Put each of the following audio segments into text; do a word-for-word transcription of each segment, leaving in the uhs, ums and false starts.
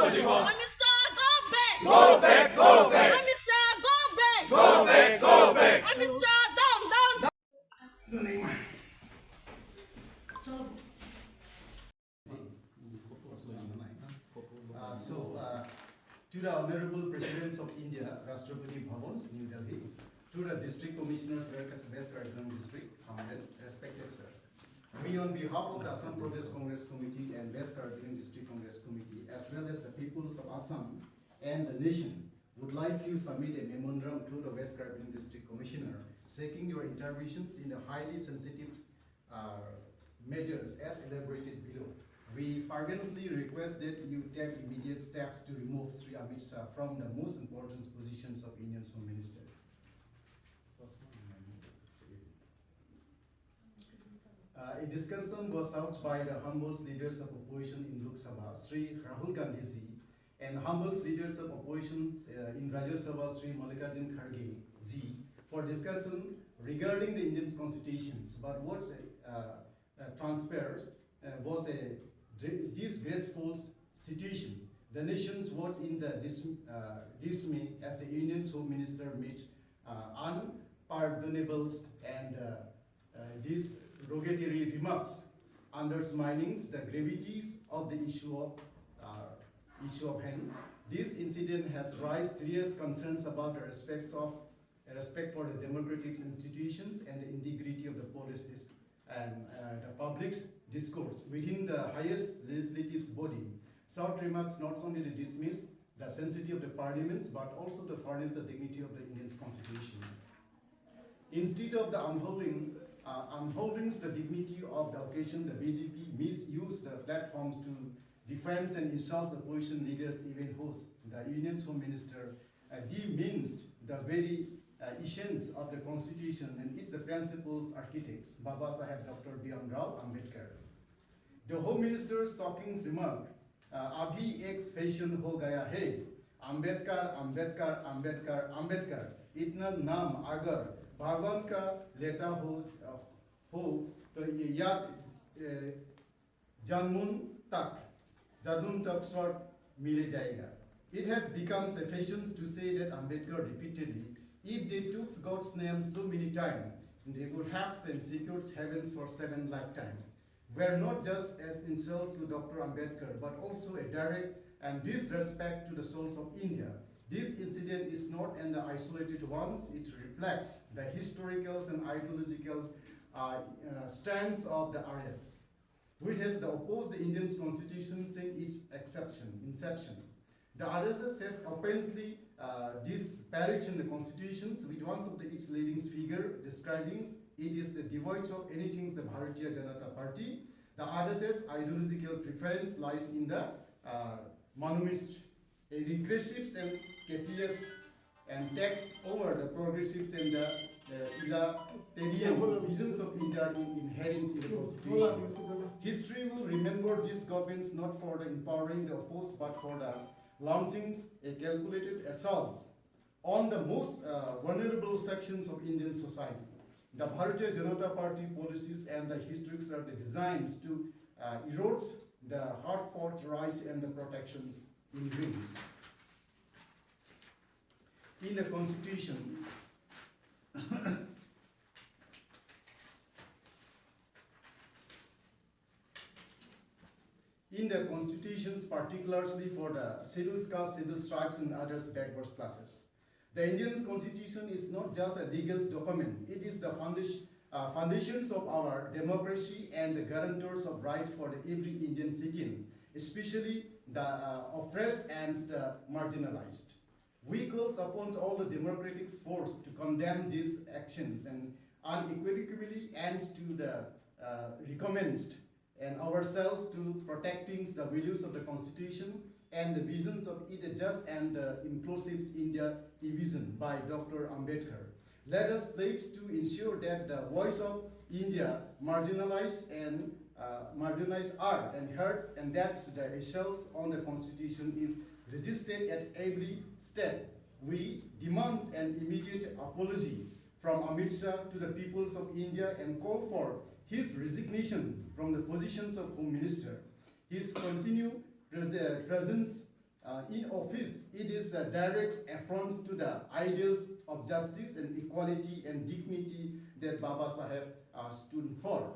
Amit Shah, go back! Go back, go back! Amit Shah, go back! Go back, go back! Amit Shah, down, down, down! Uh, so, uh, to the Honorable Presidents of India, Rashtrapati Bhavans, New Delhi, to the District Commissioners, West Karbi Anglong District, Hamren, respected sir. We, on behalf of the Assam Pradesh Congress Committee and West Karbi Anglong District Congress Committee, as well as the peoples of Assam and the nation, would like to submit a memorandum to the West Karbi Anglong District Commissioner seeking your interventions in the highly sensitive uh, measures as elaborated below. We fervently request that you take immediate steps to remove Shri Amit Shah from the most important positions of Indian Home Minister. Uh, a discussion was held by the humble leaders of opposition in Lok Sabha, Shri Rahul Gandhi ji, and humble leaders of opposition uh, in Rajya Sabha, Shri Mallikarjun Kharge ji, for discussion regarding the Indian constitutions. But what's uh, uh, transpires uh, was a di- disgraceful situation. The nation was in the dis- uh, dismay as the Indian Home Minister made uh, unpardonable and uh, uh, derogatory remarks, undermining the gravities of the issue of uh, issue of hands. This incident has raised serious concerns about the respects of respect for the democratic institutions and the integrity of the policies and uh, the public's discourse within the highest legislative body. Such remarks not only dismiss the sanctity of the parliaments but also to furnish the dignity of the Indian constitution. Instead of the unholding, uh, unholding the dignity of the occasion, the B J P misused the platforms to defend and insult the opposition leaders, even host the Union Home Minister uh, demeans the very uh, essence of the Constitution and its principles architects, Baba Saheb Doctor B R Ambedkar. The Home Minister's shocking remark, uh, "Abhi ek fashion ho gaya hai, Ambedkar, Ambedkar, Ambedkar, Ambedkar, itna naam agar Bhagwan ka leta ho, uh, ho to ye yaad uh, janmun tak, janmun tak swar mil jayega." It has become a fashion to say that Ambedkar repeatedly, if they took God's name so many times, they would have secured heavens for seven lifetime. Were not just as insults to Doctor Ambedkar, but also a direct and disrespect to the souls of India. This incident is not an isolated one. It reflects the historical and ideological uh, uh, stance of the R S, which has opposed the Indian constitution since its exception, inception. The R S S has openly uh, disparaged the constitutions with one of the, its leading figure describing it is the devoid of anything the Bharatiya Janata Party. The R S S ideological preference lies in the uh, monoist, a regressive and capitalist and tax over the progressives and the uh, egalitarian visions of India in inherent in the constitution. History will remember these governments not for the empowering the opposed but for the launching a calculated assaults on the most uh, vulnerable sections of Indian society. The Bharatiya Janata Party policies and the histories are the designs to uh, erode the hard-fought rights and the protections in dreams. In the constitution, in the constitutions, particularly for the scheduled caste, scheduled tribes, and others backward classes. The Indian constitution is not just a legal document, it is the foundation, uh, foundations of our democracy and the guarantors of right for the every Indian citizen, especially the uh, oppressed and the marginalized. We calls upon all the democratic force to condemn these actions and unequivocally and to the uh, recommend and ourselves to protecting the values of the Constitution and the visions of it a just and uh, inclusive India vision by Doctor Ambedkar. Let us pledge to ensure that the voice of India marginalized and uh, marginalized are and heard and that the assaults on the Constitution is resisted at every step. We demand an immediate apology from Amit Shah to the peoples of India and call for his resignation from the positions of Home Minister. His continued pres- uh, presence Uh, in office, it is a direct affront to the ideals of justice and equality and dignity that Baba Saheb uh, stood for.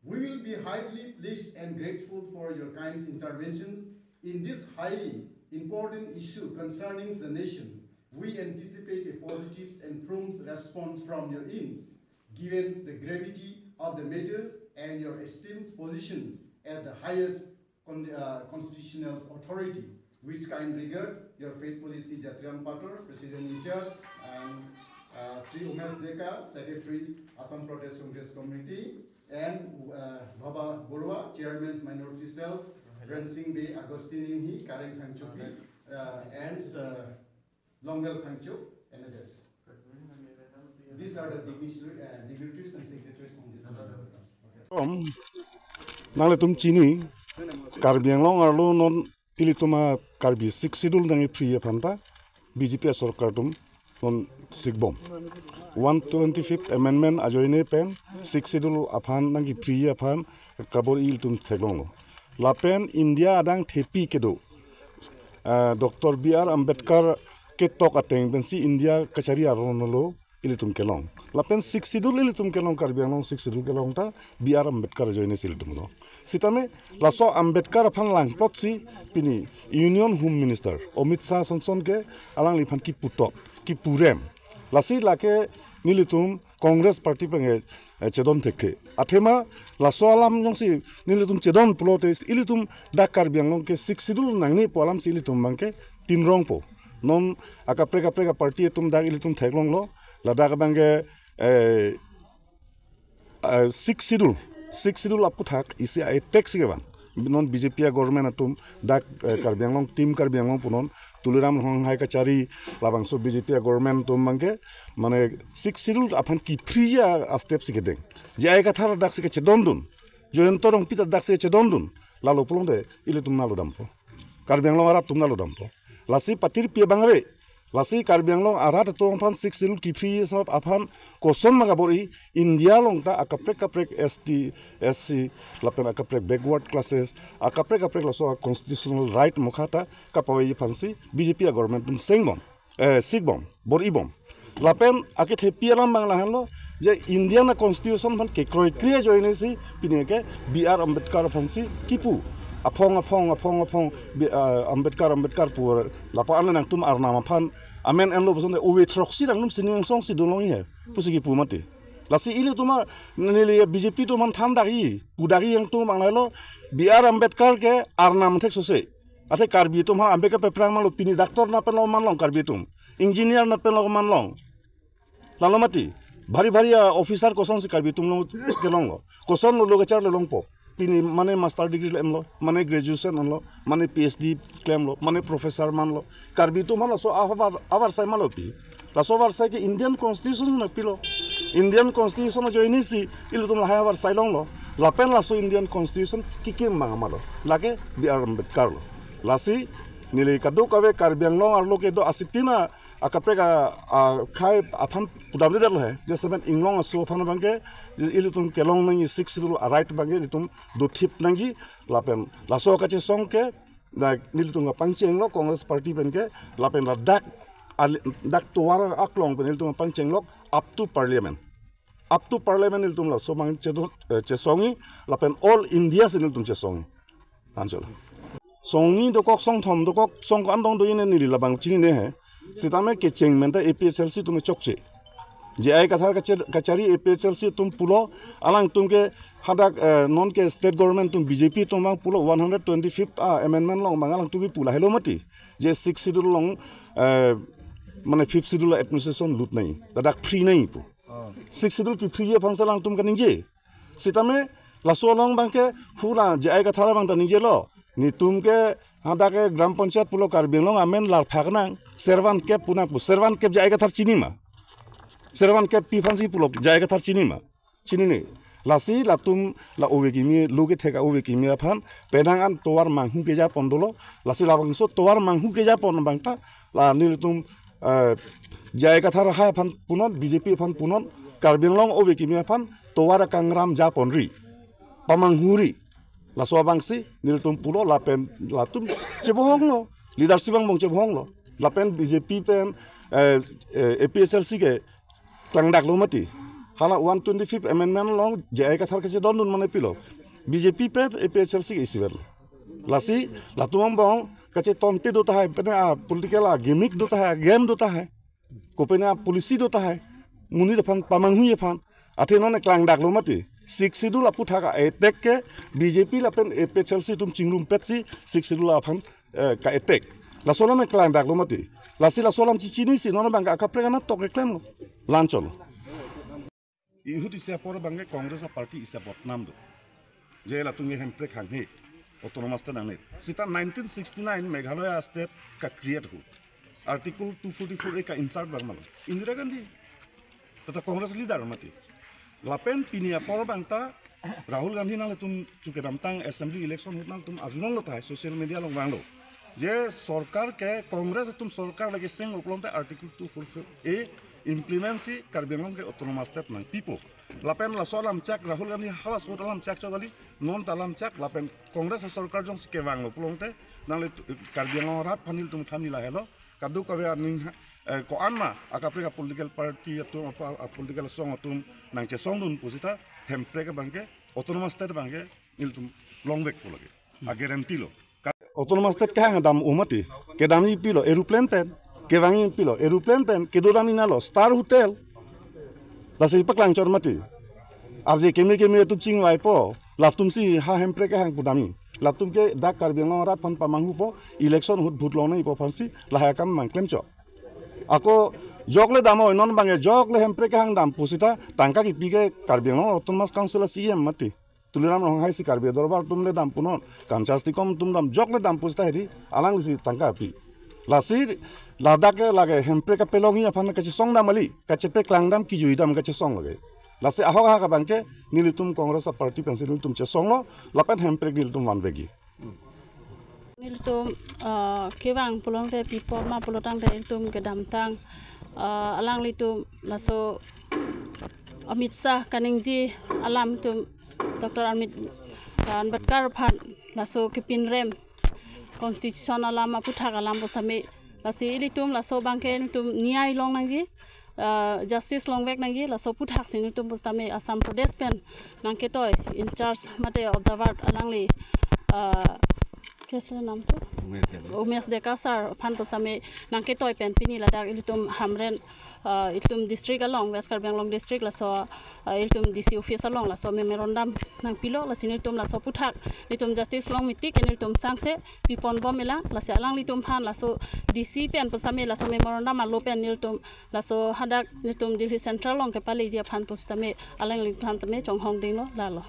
We will be highly pleased and grateful for your kind interventions in this highly important issue concerning the nation. We anticipate a positive and prompt response from your ends, given the gravity of the matters and your esteemed positions as the highest con- uh, constitutional authority. With kind regard, your faithfully, Sri Jatriram Pator, President in charge, and uh, Sri Umesh Deka, Secretary, Assam Pradesh Congress Committee, and uh, Baba Borua, Chairman's Minority Cells, Rensing Bey, Augustine Inghi, Karen Phangchopi, uh, and uh, Longwell Phangcho, and others. These are the dignitary- uh, dignitaries and secretaries on this committee. Om, nanglitum chini, Karbi Anglong arlo non ilitum a Karbi Sixth Schedule nangkipri aphan ta B J P asorkar atum non sikbom. One twenty-fifth Amendment ajoine pen Sixth Schedule aphan nangkipri aphan kabor-i ilitum theklonglo. Lapen India adang thepi kedo, ah, Doctor B R Ambedkar ketok ateng pensi India kachari aron lo ilitum kelong. Lapen Sixth Schedule ilitum kelong, Karbi Anglong Sixth Schedule kelong ta B R Ambedkar ajoine si ilitum lo. Sitame laso Ambedkar aphan langplot si pini Union Home Minister Amit Shah sonson ke alangliphan kiputok, kipurem. Lasi lake nelitum Congress Party pen ke, eh, chedon thekthe. Athema laso alam jongsi nelitum chedon pulote ilitum dak Karbi Anglong ke Sixth Schedule nangne pu alam si ilitum abang ke tinrongpo. Non akaprek kaprek a-party atum dak ilitum theklonglo. Ladak abang ke, eh, eh, Sixth Schedule, Sixth Schedule aphuthak isi a-attack si kevang. Non B J P a-government atum dak, eh, Karbi Anglong, Team Karbi Anglong punon, Tuliram Ronghang hai kachari labangso B J P a-government atum abang ke, mane Sixth Schedule aphan kipri a-step si kedeng. J I Kathar dak si kachedondun. Jayanta Rongpi ta dak si kachedondun. Lalo pulote ilitum nalo dampo. Karbi Anglong arat atum nalo dampo. Lasi patirpi abang ave. Lasi Karbi Anglong arat atum aphan Sixth Schedule kipri asap aphan koson ma kabor-i, India along ta akaprek kaprek S T, S C, lapen akaprek backward classes, akaprek kaprek laso constitutional right mokha ta kapave aphansi B J P a-government atum sengbom, eh, sikbom, bor-ibom. Lapen akethepi alam abang lahenlo, je Indian a-constitution aphan kekroikre ajoine si pini ke B R Ambedkar aphansi kipu. Aphong, aphong, aphong, aphong, B-, ah, Ambedkar, Ambedkar pu lapu an nangtum arnam aphan amen enlo puson te ove throksi nangtum sining angsong si dolongji he pusi kipu mati. Lasi ilitum a neli B J P atum aphan than dak-i, pu dak-i nangtum abang lahenlo, B R Ambedkar ke arnam thek sose. Athe Karbi atum aphan Ambedkar peprang manlo, pini doctor na penlo manlong Karbi atum. Engineer na penlo manlong. Lalo mati. Bhari bhari a-officer kosonsi Karbi atum along kelonglo. Kosonlo lo kacharli longpo. Pini mane master degree klemlo, mane graduation enlo, mane P H D klemlo, mane professor manlo. Karbi atum aphan laso ahavar, avarsai malopi. Laso avarsai ke Indian Constitution nangpilo. Indian Constitution ajoine si ilitum lahai avarsai longlo. Lapen laso Indian Constitution kikim abang amalo. Lake B R Ambedkar lo. Lasi neli kadokave Karbi Anglong arlo kedo asitin a akaprek a, akhei aphan pudamdedetlo he. Jasemet inglong aso aphan abang ke, ilitum kelong nangji Sixth Schedule a-right abang ke ilitum dothip nangji, lapen laso kachesong ke, dak nelitum kapangchenglo Congress Party pen ke, lapen ladak al-, dak tovar aklong pen nelitum kapangchenglok up to Parliament. Up to Parliament nelitum laso abang chedo-, eh, chesongji, lapen all India si nelitum chesongji. Anchot. Songni dokok, songthom dokok, song ko-an dong do-i ne neli labang chinine he. Sitame kecheng pen ta A P H L C atum chokche. J I Kathar kache-, kachari A P H L C atum pulo, alangtum ke hadak, eh, non ke state government atum B J P atum abang pulo one hundred twenty-fifth a-amendment along abang alangtum ke pu lahelo mati. Je Sixth Schedule along, eh, mane Fifth Schedule administration lut nangji. Ladak free nangji pu. Oh. Sixth Schedule kipri aphansi alangtum kaningje. Sitame laso along abang ke hula J I Kathar abang ta ningjelo. Netum ke hadak ke Gram Panchayat pulo Karbi Anglong amen larphak nang. Servan kep pu nang pu. Servan kep J I Kathar chini ma? Servan kep pi aphansi pulo J I Kathar chini ma? Chinine. Lasi latum la ove kimi, lo kethek a-ove kimi aphan penang an tovar manghu kejapon dolo. Lasi labangso tovar manghu kejapon abang ta la nelitum, eh, J I Kathar hai aphan punon, B J P aphan punon, Karbi Anglong ove kimi aphan tovar kangram japonri, pamanghuri. Laso abangsi nelitum pulo lapen latum chebohonglo. Leadership angbong chevonglo. Lapen B J P pen, eh, eh, A P H L C ke klangdaklo mati. Hala one twenty-fifth amendment along J I Kathar kachedondun mane pilo. B J P pen A P H L C ke isivet. Lasi latum angbong kachetonte do tahai, pene a political a gimmick do tahai, game do tahai. Kopene a policy do tahai. Monit aphan pamanghu aphan. Athe non klangdaklo mati. Sixth Schedule aputhak a-attack ke B J P lapen A P H L C atum chingrumpetsi Sixth Schedule aphan, eh, ka-attack. Laso alam klangdaklo mati. Lasi laso alam chichinisi non abang akaprek anatok keklemlo. La-anchot lo. Ihut isi apor abangke Congress a-party isi abotnam do. Je latum ke hemprek hanghe, autonomous state nangne. Seta nineteen sixty-nine Meghalaya state ka-create hu. Article two forty-four A ka-insert abang ma lo? Indira Gandhi. Tata Congress leader mati. Lapen pini apor abang ta Rahul Gandhi nanglitum chu kedamtang assembly election ahut nanglitum arjulonglo tahai, social media along vanglo. Je sorkar ke Congress atum sorkar lake seng uplong te Article two forty-four A implement si Karbi Anglong ke autonomous state nangpipo. Lapen laso alam chak Rahul Gandhi halaso alam chak chok kali, non ta alam chak lapen Congress sorkar jongsi kevanglo pulote nangli Karbi Anglong arat aphan nelitum than ni lahelo. Kadokave aning, eh, ko-an ma akaprek a-political party atum apa a-political song atum nangchesongdun pusita hemprek abangke autonomous state abangke nelitum longvekpo lake. A-guarantee lo. Autonomous state kehang dam u mati. Kedamji pilo aeroplane pen. Kevangji pilo aeroplane pen. Kedodamji nalo Star Hotel. Lasi paklangchot mati. Arje keme keme atum chingvaipo. Latumsi ha hemprek kehang pudamji. Latum ke dak Karbi Anglong arat aphan pamanghupo. Election ahut vote longnangpo aphansi lahai akam nangklemchot. Ako jokle dam oi, non abangke jokle hemprek kehang dam pusita tangka kipi ke Karbi Anglong Autonomous Council a-C E M mati. Tuliram Ronghang si Karbi Dorbar atum le dam punon, Kanchas Tikom atum dam, jokle dam pusita hedi alanglisi tangka pi. Lasi ladak ke lake hemprek kapelongji aphan kachesong dam kali, kachepeklang dam, kijui dam kachesong lake. Lasi ahok ahak abangke nelitum Congress a-party pensi nelitum chesonglo, lapen hemprek nelitum vanvekji. Nelitum, ah, kevang pulote pipo ma pulotangte ilitum kedamtang, ah, alanglitum laso Amit Shah kaningje alam atum Doctor Amit, ah, Ambedkar aphan laso kepinrem constitution alam aputhak alam pusitame lasi ilitum laso abangke nelitum niyai longnangji, ah, justice longveknangji laso aputhaksi nelitum pusitame Assam Pradesh pen nangketoi in charge mate observer alangli, ah, ke sir nam tu? Umesh Deka. Umesh Deka sir aphan pusitame nangketoi pen pini ladak ilitum Hamren, ah, ilitum district along, West Karbi Anglong district, laso, ah, ilitum D C office along laso memorandum nangpilo, lasi nelitum laso aputhak nelitum justice longmetik ke nelitum sangse piponbom-elang, lasi alanglitum aphan laso D C pen pusitame laso memorandum alo pen nelitum laso hadak nelitum Delhi Central along kepaleji aphan pusitame alanglitum aphan tame chonghong dinglo lalo.